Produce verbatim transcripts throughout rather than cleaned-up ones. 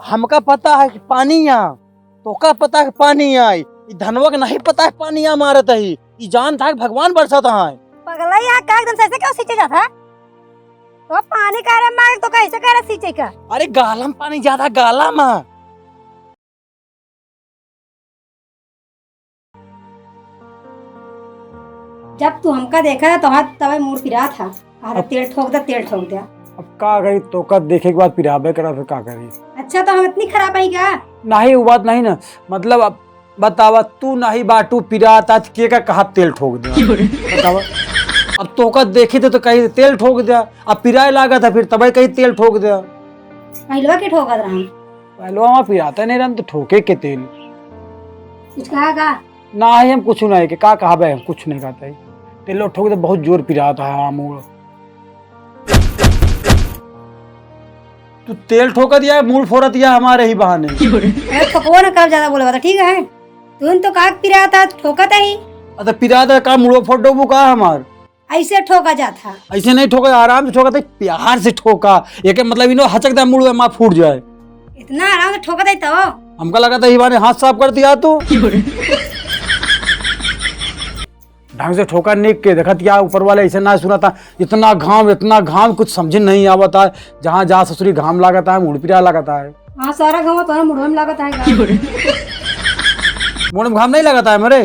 हमका पता है कि पानी यहाँ, तोका पता है कि पानी यहाँ आई। ई धनवा के नहीं पता है पानी यहाँ मारत है, ई जानत है कि भगवान बरसत है। पगला, यहाँ का एकदम से ऐसे क्यों सींचे जाता है? तो पानी कह रहे मारे, तो कैसे कह रहे सींचे का? अरे गाला में पानी ज्यादा, गाला में। जब तू हमका देखा था, तोहार तबे मूड़ पिरात हा। अरे अब तेल ठोक दे, तेल ठोक दे। अब का करी, तोका देखे के बाद पिराबे करा, फिर का करी? अच्छा, तो हम इतनी खराब है क्या? नहीं, वो बात नहीं ना। मतलब, अब बतावा, तू नहीं बाटू पिरात, आज के का कहा तेल ठोक दे? बतावा, अब तोका देखी तो, तो कही तेल ठोक दे, अब पिराए लागत है, फिर तबे कही तेल ठोक दे। पहिलवा के ठोकत रहा? पहिलवा वहाँ पिराता नहीं रहन, तो ठोके के तेल। कुछ कहा का? ना, हम कुछ नहीं के, का कहबे, हम कुछ नहीं कहते। तेल ठोक दे, बहुत जोर पिराता है, हाँ, मूड़। तू तेल ठोक दिया, मूड़ फोड़ दिया हमारे ही बहाने। अरे ठोकबो ना कर, ज्यादा बोले बता, ठीक है? तू तो का पिराता, ठोकत ही। अरे पिराता का, मुड़ो फोड़ डोबू का हमार? ऐसे ठोका जात है। ऐसे नहीं ठोका, आराम से ठोका, तो प्यार से ठोका। एके मतलब इनो हचक दे मुड़वा मा फूट जाए। इतना आराम से ठोका दे तो। हमका लगा था इबाने हाथ साफ कर दिया तू। ढंग से ठोका निक के, देखत या ऊपर वाले ऐसे ना सुना था। इतना घाम, इतना घाम, कुछ समझे नहीं आवत है। जहाँ जा ससुरी घाम लागत है, मुड़ पिरा लागत है। हाँ, सारा घाम तोहरे मुड़वा में लागत है का? मुड़ में घाम नहीं लागत है मेरे।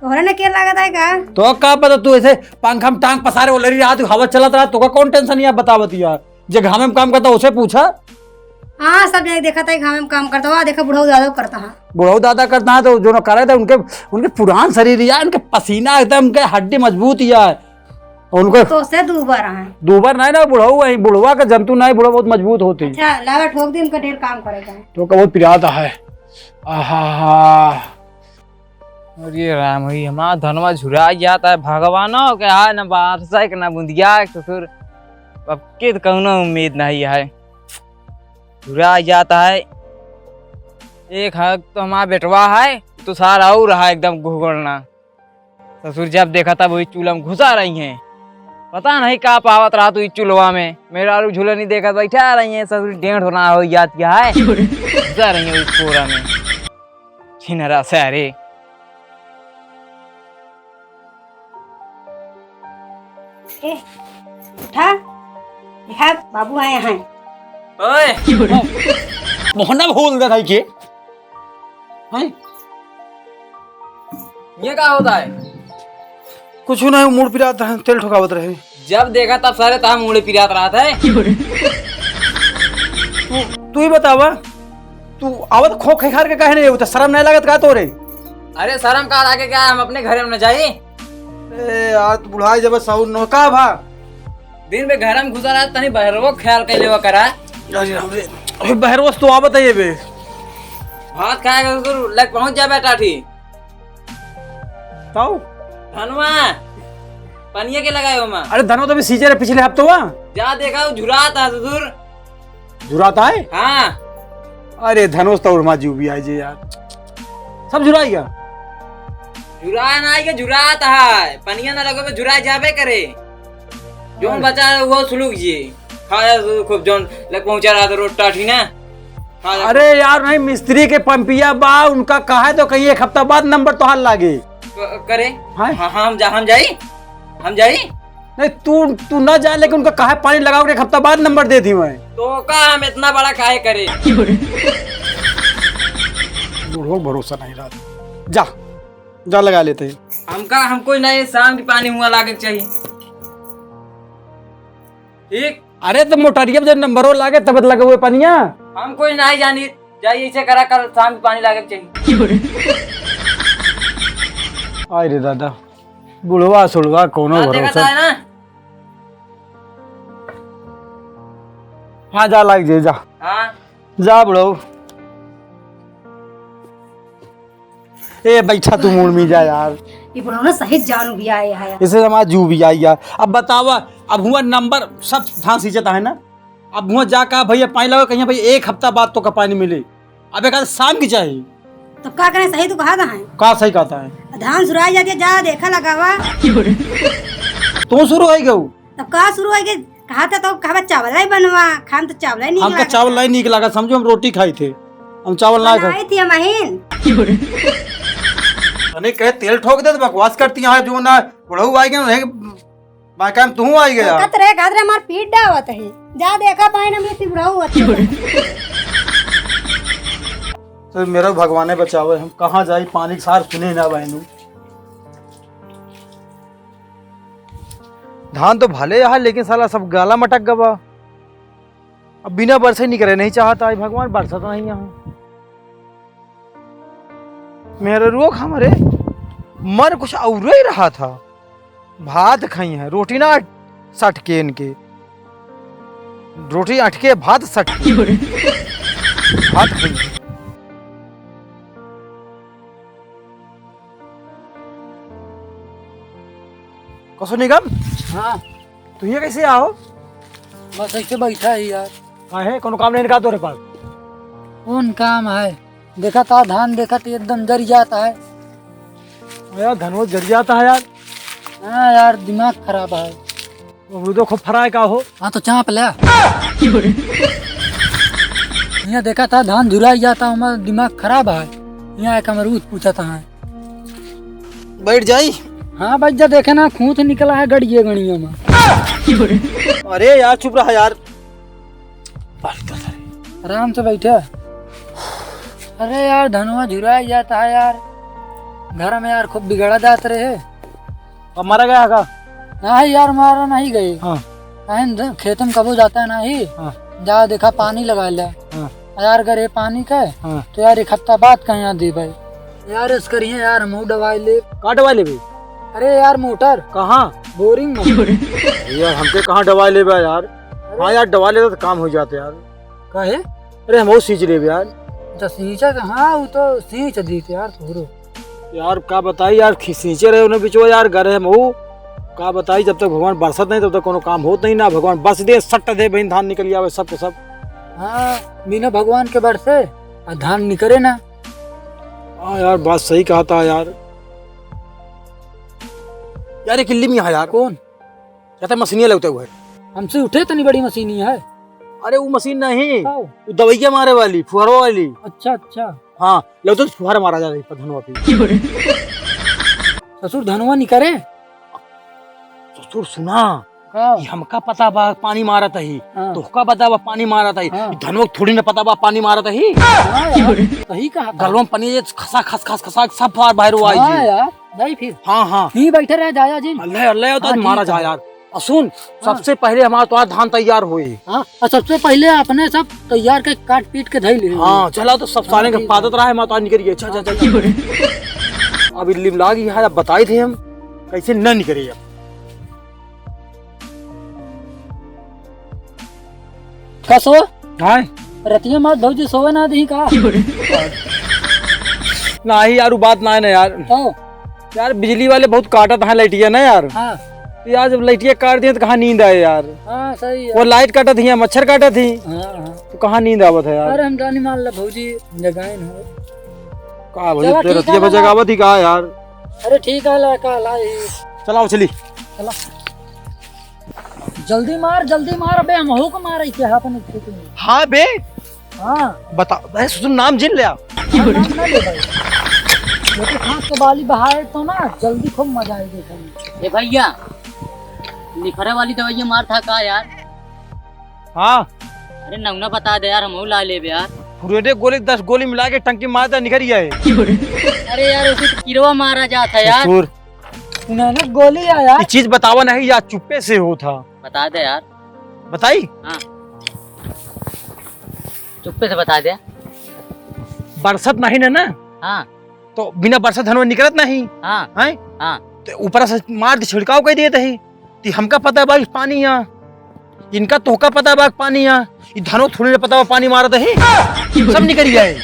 तोहरे ने के लागत है का? तो का पता, तू ऐसे पंखा में टांग पसारे वो लरी रहा, तू हवा चलत रहा, तो का कौन टेंशन या बतावत यार? जे घामे में काम करता उसे पूछा। हाँ, सब जने देखत है घामे में काम करता हुआ, देखा बुढ़ऊ दादा करता है। बुढ़ऊ दादा करता है तो जो ना करे थे उनके, उनके पुरान शरीर यार, उनके पसीना एकदम, उनके हड्डी मजबूत यार। उनको तो से दो बार है। दो बार नहीं ना, बुढ़ऊ है, बुढ़वा का जंतु नहीं, बुढ़वा बहुत मजबूत होती। अच्छा, लावा ठोक दे, उनका ढेर काम करेगा। तो का बहुत पिराता है। आहा। अरे राम, ही हमार धनवा झुरा जाता है। भगवानो के हाय, ना बारसा के, ना बुंदिया के, ससुर। अब के तो कौनो उम्मीद नहीं है, झुरा जाता है। एक हक तो हमार बेटवा है, तो सारा और रहा एकदम घुघुड़ना। ससुर जब देखा तब वही चूल्हा में घुसा रही हैं। पता नहीं का पावत रहा तू इस चूल्हा में। मेहरारू झूलनी देखत बैठा रही हैं, ससुर डेढ़ होना हो जात क्या है। घुसा रही हैं उस कोरा में। छिनरा सारे। ए, उठा, देखा, बाबू आए हैं। ओए, मोहना भूल दे भाई के। हैं? ये का होता है? कुछ नहीं, मूड़ पिरात रहे, तेल ठोकावत रहे। जब देखा तब सारे तहा मूड़े पिरात रहत है। तू, तू ही बतावा, तू आवत खो खेखार के काहे नहीं होता? शर्म नहीं लागत का तोरे? अरे शर्म का लागे क्या, हम अपने घरे में न जाई? ए यार, तू बुढ़ाई जब साउर नो का भा? दिन में घर में घुसा रहा, तनी बहरवो ख्याल कर लेवा करा। अरे राम रे, अबे बहरवो तो आवत है ये बे। भात खाएगा तो लग पहुंच जा बेटा ठीक। ताऊ? धनवा, पनिया के लगाए हो माँ? अरे धनवा तो अभी सींचे रहे पिछले हफ्ते हुआ। जा देखा, वो झुरात है ससुर। झुरात है? हाँ। अरे धनवा तो उर्मा जी भी आई जे यार। सब झुराई गया? झुराए ना आई के झुरात है। पनिया ना लगे, झुराए जाबे करे। जोन अरे। बचा है वो सुलूक जी। खाया तो खूब जोन लग पहुंचा रहा था रोटा ठीक ना। खाया। अरे यार, नहीं, मिस्त्री के पंपिया बा, उनका कहा है तो कहीं एक हफ्ता बाद नंबर तोहार लागे। क-, करे? हाँ? हाँ, हाँ, हम जा, हम जाई? हम जाई? नहीं, तू, तू ना जा, लेकिन उनका कहा है पानी लगाओ, एक हफ्ता बाद नंबर दे दी मैं। तो का हम इतना बड़ा काहे करे? बूढ़ो भरोसा नहीं रहा। जा, जा लगा लेते हैं। हमका, हमको नहीं, शाम की पानी हुआ लागे के चाहिए। ठीक। अरे तो मोटरिया पे जब नंबरो लागे तब लगे हुए पनिया। हम कोई नहीं जानी, जाइए इसे करा, कल शाम की पानी लागे के चाहिए। आय रे दादा, बुढ़वा सुढ़वा कोनो हाँ, देखा भरोसा। है ना? हाँ, जा लाग जे, जा। हाँ। जा बुढ़ऊ। ए, बैठा तू मूड़ में जा यार। ये बुढ़ऊ ना सही जान भी आए है यार। इसे हमारा जू भी आई यार। अब बतावा, अब हुआ नंबर सब धान सींचता है ना, अब हुआ जा कहा भैया पानी लगा, कहीं भैया एक हफ्ता बाद तो का पानी मिले, अब एक आध शाम की चाहिए। तो का करें, सही तो कहा था है। का सही कहता है? धान सुराई जाती है, जा देखा लगावा। तू शुरू हो गऊ। तो का शुरू हो गई? कहा था तो कहा चावल नहीं बनवा, खान तो चावल नहीं हमका लागत चावल था। नहीं नीक लागत, समझो हम रोटी खाई थे, हम चावल ना खाई। बनाई थी हम अहिन। अने कहे तेल ठोक दे तो बकवास करती है, जो ना बुढ़ऊ आई गए, नहीं, मैं काम तू आई गया। कत रे, कत रे, हमार पीठ डावत है। जा देखा पाइन हम ये बुढ़ऊ अच्छे। तो मेरा भगवाने बचावे, हम कहाँ जाई, पानी के सार सुने ना बहनू। धान तो भले है, लेकिन साला सब गाला मटक गवा। अब बिना बरसे निकरे नहीं चाहता है भगवान, बरसत नहीं यहाँ। मेरे रुओ हमरे मन कुछ और ही रहा था। भात खाई है, रोटी ना सटके इनके, रोटी अटके, भात सटके। भात खाई है। कसो निगम? हाँ। तू ये कैसे आओ? बस ऐसे बैठा है यार। काहे, कोनो काम नहीं का तोरे पास? कौन काम है? देखा था धान, देखा तो एकदम जर जाता है। यार, धनवा जर जाता है यार। हाँ यार, दिमाग खराब है। वो तो खूब फराए का हो। हाँ, तो चाप ले। यहाँ देखा था धान झुराई जाता, हमारा दिमाग खराब है। यहाँ एक हमर ऊत पूछा था। बैठ जाई? हाँ, बैठ जा, देखे ना, खूंच निकला है गड़िए गणियों में। अरे यार, चुप रहा यार। आराम से बैठे। अरे यार, धनवा झुराई जाता है यार, घर में यार खूब बिगड़ा जात रहे। अब मारा गया का? नहीं यार, मारा नहीं गए। हाँ। काहे न, खेत में कबो जाता है नहीं। हाँ। जा देखा, पानी लगा ले। हाँ। यार, अगर ये पानी का है, हाँ। तो यार, एक हफ्ता बाद कहीं यहाँ दे भाई। यार, इस करिए यार, हम दवाई ले। का दवाई लेबे? अरे यार, मोटर। कहाँ? बोरिंग में। यार, हमके कहाँ दवाई लेबे यार? अरे। हाँ यार, दवाई लेते तो काम हो जाते यार। काहे? अरे, हम वो सींच लेबे यार। अच्छा, सींचा का? हाँ, वो तो सींच दी थे यार, थोड़ो। यार, का बताई यार, खिसींचे रहे उन्हें बिचवा यार, गरे हम हूँ। का बताई, जब तक भगवान बरसत नहीं, तब तक कोनो काम होत नहीं ना। भगवान बरस दे, सट्ट दे, बहिन, धान निकल आवे, सब के सब। हाँ, बिना भगवान के बरसे, आ धान निकरे ना। हाँ यार, बात सही कहा था यार। यार, एक इल्ली में यहाँ यार। कौन? कहते मशीनिया लगते हुए। हमसे उठे तनी बड़ी मशीनी है। अरे, वो मशीन नहीं, हाँ। वो दवाइया मारे वाली, फुहरवा वाली। अच्छा, अच्छा। हाँ, लगता तो फुहार मारा जा रही पर धनवा पे। ससुर धनवा निकरे। ससुर सुना, हाँ। कि हमका पता बा पानी मारत ही, हाँ। तोहका पता बा पानी मारत ही, हाँ। धनवा थोड़ी ना पता बा पानी मारत ही। हाँ यार, सही कहा था। गलवा में पानी जे खसा खस खस खसा सब फुहार बाहर हुआ हाँ जी। यार, नहीं फिर। हाँ, हाँ। ही बैठे रहे जाया जी। अल्लाह, अल्लाह, तो हाँ, मारा ठीक जा है। यार। और सुन, हाँ। सबसे पहले हमारा तो आज धान तैयार होए। हाँ, और सबसे पहले अपने सब तैयार के काट पीट के धई ले। हाँ, चला तो सब हाँ, सारे के ठीक पादत है। रहा है, माता निकल गई। चल, चल, चल, चल। अब इल्ली में लागी है, अब बताई थे हम, कैसे न निकरे अब। का सो? हाँ। रतिया मात भौजी सोवे ना दी का? नाही यार, वो बात ना है ना यार। हाँ। यार, बिजली वाले बहुत काटत हैं लाइटिया ना यार। हाँ। तो यार, जब लाइटिया काट दिए तो कहाँ नींद आए यार? हाँ, सही है। वो लाइट काटत ही, मच्छर काटत ही। हाँ, हाँ। तो कहाँ नींद आवत है यार? अरे, हम जानी मान ला भौजी जगाइन हो। का भौजी, चला, तेरे ठीक रतिया है, बजा लगा। गावत ही का यार? अरे, ठीक है, ला, का ला ही। चलाओ, चली। चला। जल्दी मार, जल्दी मार, अबे, हम हो को मार रही थे अपन खेत में। हाँ बे। हाँ। बता, बे, सुन, नाम जिन ले आ। हाँ, नाम ना ले भाई। ये तो खास तो बाली बहाए तो ना, जल्दी खूब मजा आए देखे में। ए भैया, निफरे वाली दवाइयाँ मार था का यार? हाँ। अरे नौना बता दे यार, हम ला लेबे यार। फुरेटे गोली, दस गोली मिला के टंकी मार दे, निकल ही आए। अरे यार, उसे तो किरवा मारा जात है यार। ससुर। उन्होंने गोली आया। ये चीज बतावा नहीं या चुप्पे से हो था। बता दे यार। बताई? हाँ। चुप्पे से बता दे। बरसत नहीं ना, ना? हाँ। तो बिना बरसत धनवा निकलत नहीं। हाँ। हैं? हाँ। तो ऊपर से मार दे, छिड़काव कर दिए तही। ती हमका पता बा पानी यहाँ। इनका तोहका पता बा पानी यहाँ। ई धनवा थोड़ी ना पता बा पानी मारत ही। सब निकल जाए।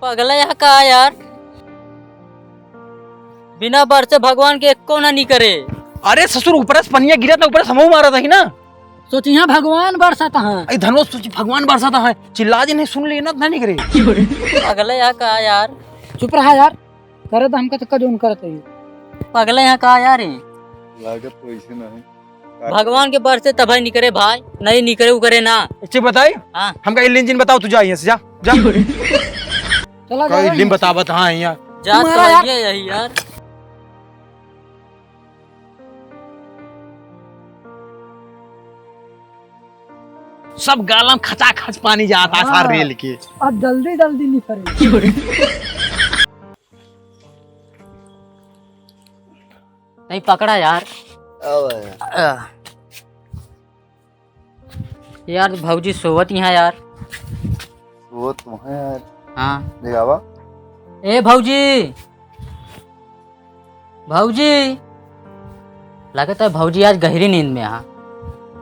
पगला यहाँ का यार? बिना बरसे भगवान के एको ना निकरे। अरे ससुर, ऊपर से पनिया गिरत ना, ऊपर से हमहू मारत ही ना। सोचिया भगवान बरसत हैं। अरे धनवा सोची भगवान बरसत हैं। चिल्ला जे नहीं सुन लेना, ना निकरे। पगला यहाँ का यार? चुप रहा यार। करे तो हमका तो कजौन करत है। पगला यहाँ का यार है? लागत तो ऐसे ना है। भगवान के बरसे तबै निकरे भाई, नहीं निकरे उकरे ना। एक चीज बताई? हाँ। हमका इल्लिम जिन बताओ, तू जा यहाँ से, जा, जा। चला कई जा इल्लिम यहाँ से। बतावत, हाँ, यहाँ। जा तुम्हारा तो यार। ये यही यार। सब गालम खचाखच पानी जाता था हाँ। रेल के। अब जल्दी जल्दी निकरे। नहीं पकड़ा यार। अब आया। अ, यार भौजी सोवत यहाँ यार। सोवत तो है यार। हाँ। ले आवा। ए भौजी, भौजी, लगत है भौजी आज गहरी नींद में हा।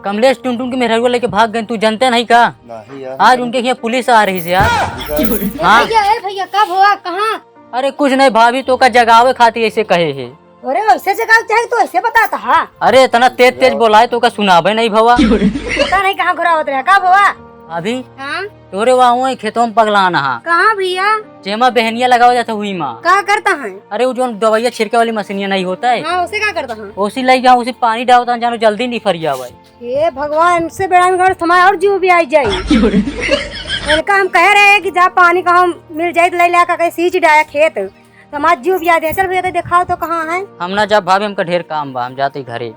कमलेश टुनटुन के मेहररुआ लेके भाग गए, तू जानते नहीं का? नहीं यार। आज उनके यहाँ पुलिस आ रही है यार। हाँ। भैया, ए भैया, कब हुआ? कहाँ? अरे कुछ नहीं भाभी, तोका जगावे खातिर ऐसे कहे है। अरे वैसे जगावे चाहे तो ऐसे बताता हा। अरे इतना तेज तेज बोलाए तोका सुनावे नहीं भवा। पता नहीं कहाँ घुरावत रहे, कब हुआ? अभी हाँ? तोरे वहाँ वही खेतों में पगलान हा। कहाँ भैया? जेमा बेहनिया लगावा जाता हुई माँ। का करता है? अरे वो जो दवाइयाँ छिड़के वाली मशीनिया नहीं होता है? हाँ, उसे का करता है? उसी लई जाओ, उसी पानी डालता है, जानो जल्दी निफर जावे। हे भगवान, इनसे बेड़ा में घर थमा और जीव भी आई जाई। इनका हम कह रहे हैं कि जा पानी का हम मिल जाए तो ले ला का कहीं सींच डाया खेत। तो हमार जीव भी आई दे। चल भैया, तो दिखाओ तो कहाँ है? हम ना जा भाभी, हमका ढेर काम बा, हम जाते घरे।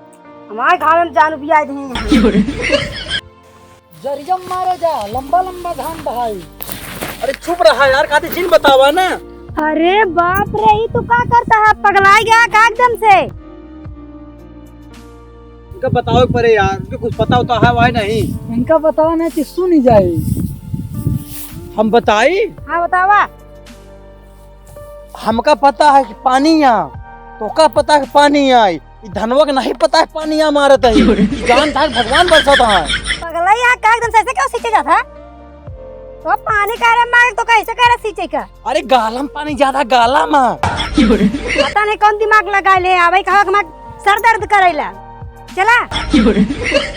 हमारे घाम में जानू भी आई दे हैं। जरिया मारे जा, लंबा लंबा धान बहाई। अरे चुप रहा यार, काती जिन बतावा ना। अरे बाप रे, ई तू का करता है? पगलाई गया का एकदम से? इनका बतावे के परे यार, उनके कुछ पता होता है वही नहीं। इनका बतावा नहीं कि सुनी जाए। हम बताई? हाँ बतावा। हमका पता है कि पानी यहाँ, तोका पता है कि पानी यहाँ आई। ई धनवा के नहीं पता है पानी यहाँ मारत है। ई जान था भगवान बरसत है। पगला यहाँ का एकदम से ऐसे क्यों सींचे जाता है? तो पानी कह रहे मारे तो कैसे कह रहे सींचे का? अरे गाला में पानी ज्यादा गाला में। पता नहीं कौन दिमाग लगा ले, अबे कहा कि हमार सर दर्द करेला। चला।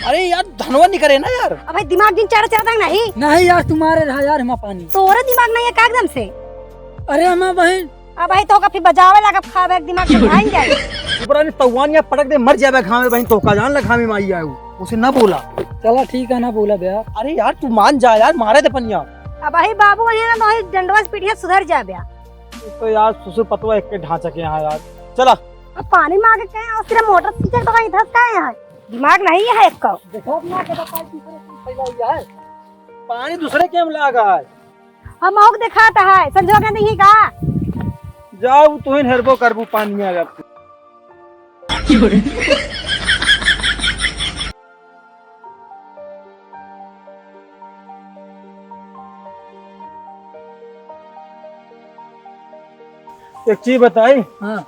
अरे यार धनवा निकरे ना यार। अबे दिमाग दिन चारा चलता नहीं। नहीं यार तुम्हारे रहा यार हमार पानी। तोरे दिमाग नहीं है का एकदम से? अरे हमार बहन अब भाई तो का फिर बजावे लगा, खावे के दिमाग में भाई जाए। ऊपर आने तौवान या पटक दे, मर जावे घामे बहन, तो का जान लगा में आई आऊ, उसे ना बोला। चला ठीक है, ना बोला बे। अरे यार तू मान जा यार, मारे दे पनिया। अब भाई बाबू वही ना तो वही डंडवा से पीटिया सुधर जा बे। तो यार ससुर पतवा एक के ढांचा के यहाँ यार। चला। अब पानी मांगे के और सिर्फ मोटर सींचे तो कहीं धस का है, दिमाग नहीं है एक का। देखो ना के बताई दूसरे की फैलाई है। पानी दूसरे के में लागा है। हम मौक दिखाता है, संजोग नहीं का? जाऊ तुहिन हेरबो करबू पानी आ जात। एक चीज बताई। हाँ।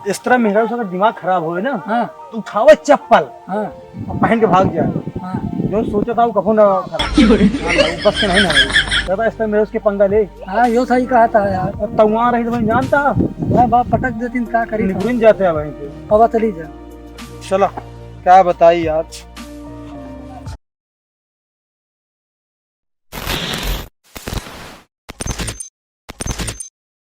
इस तरह मेहरारू से अगर दिमाग खराब होए ना, हाँ। तो उठावे चप्पल हाँ। और पहन के भाग जाए। हाँ। जो सोचा था वो कभू ना खराब। हाँ, वो बस के नहीं ना भाई। ज्यादा इस तरह मेहरारू से पंगा ले। हाँ, यो सही कहा था यार। और तउआ रही तो भाई जानता। मैं बाप पटक देती न का करी था। निकुरिन जाते हैं भाई से। बाबा चली जा। चला, क्या बताई यार।